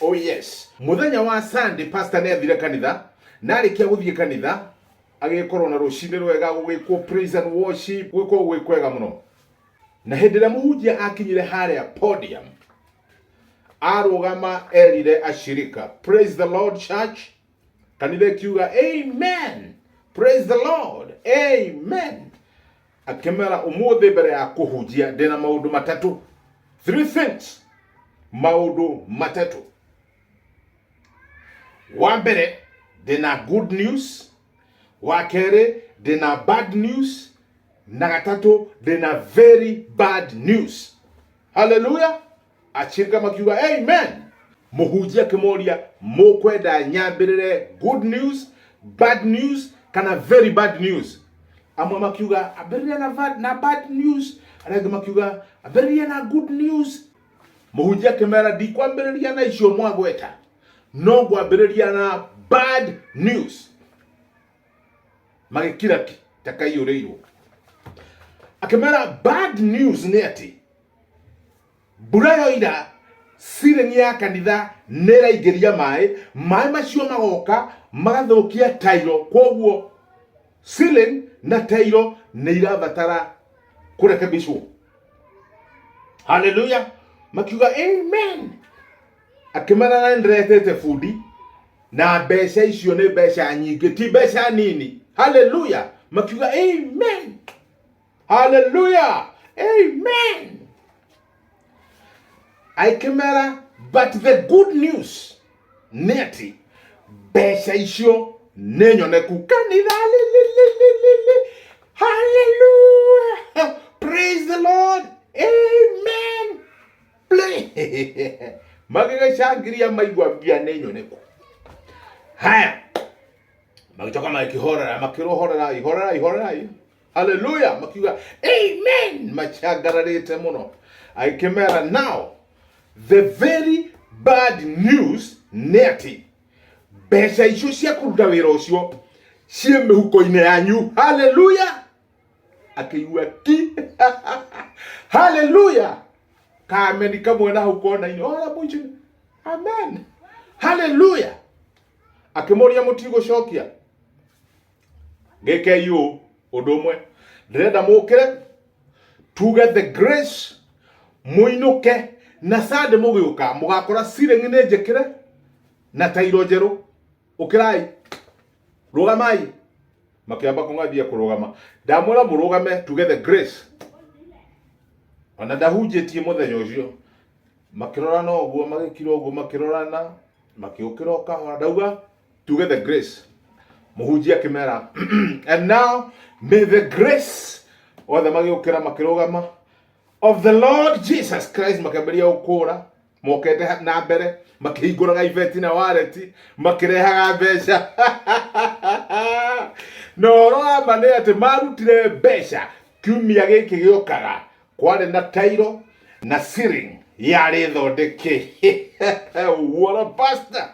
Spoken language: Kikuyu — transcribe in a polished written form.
Oh yes, mũthenya wa Sunday pastor nĩ athire kanitha, na arĩkia gũthiĩ kanitha agĩkorwo na rũcinĩ rwega, gũgĩkwo praise and worship, gũgĩkorwo gwĩ kwega mũno. Na hĩndĩ ĩrĩa mũhunjia akinyire harĩa podium, arũgama erire ashirika, "Praise the Lord, church." Kanitha ĩkiuga, "Amen, praise the Lord, amen." Akĩmera, "Ũmũthĩ mbere ya kũhunjia ndĩna maũndũ matatũ, three things, maũndũ matatũ. Wa mbere, ndĩna good news; wa kerĩ, ndĩna bad news; na gatatũ, ndĩna very bad news." Haleluya! Ashirika makiuga, "Amen." Mũhunjia akĩmoria, "Mũkwenda nyambĩrĩre good news, bad news kana very bad news?" Amwe makiuga, "Ambĩrĩria na bad news." Arĩa angĩ makiuga, "Ambĩrĩria na good news." Mũhunjia akĩmera, "Ndikwambĩrĩria na icio mwagweta, no ngwambĩrĩria na bad news." Magĩkira ki ta kaiyũrĩirwo. Akĩmera, "Bad news nĩ atĩ mbura yoira, ceiling ya kanitha nĩ ĩraingĩria maĩ. Maĩ macio magoka magathũkia tairo, kwoguo ceiling na tairo nĩ irabatara kũrekebicwo." Haleluya! Makiuga, "Amen." Akĩmera, "Na nĩndĩretete bundi, na mbeca icio nĩ mbeca nyingĩ, ti mbeca nini." Haleluya! Makiuga, "Amen, haleluya, amen." Aikĩmera, "But the good news nĩ atĩ mbeca icio nĩ nyoneku." Kanitha lilililili, "Haleluya, praise the Lord, amen." Play magĩgĩcangiria maigua mbia nĩ nyoneku. Haya, magĩcoka magĩkĩhorera, makĩrwo, "Horerai, horerai, horerai." Haleluya! Makiuga, "Amen," macangararĩte mũno. Agĩkĩmera, "Now the very bad news nĩ atĩ mbeca icio cia kũruta wĩra ũcio ciĩ mĩhuko-inĩ yanyu." Haleluya! Akĩigua ki. Haleluya! Kameni kamwe na hau kona-inĩ ora mũico, amen, haleluya. Akĩmoria, "Mũtigũcokia gĩkei ũũ ũndũ ũmwe, ndĩrenda mũkĩre tuge the grace, mũinũke, na Sunday mũgĩũka mũgakora ceiling nĩ njĩkĩre na tairo njerũ. Ũkĩrai, rũgamai." Makĩamba kũng'athia kũrũgama. "Ndamwĩra mũrũgame tuge the grace." Ona ndahunjĩtie mũthenya ũcio. Makĩrorana ũguo, magĩkira ũguo, makĩrorana, makĩũkĩra o kahora. Ndauga tuge the grace. Mũhunjia akĩmera, "And now may the grace," othe magĩũkĩra, makĩrũgama, "of the Lord Jesus Christ." Makĩambĩrĩria gũkũra mokete na mbere, makĩhingũraga ibeti na wareti, makĩrehaga mbeca. Na ũhoro wa ma nĩ atĩ marutire mbeca, kiumia gĩkĩ gĩũkaga kwarĩ na tairo na ceiling yarĩ thondeke. What a pastor!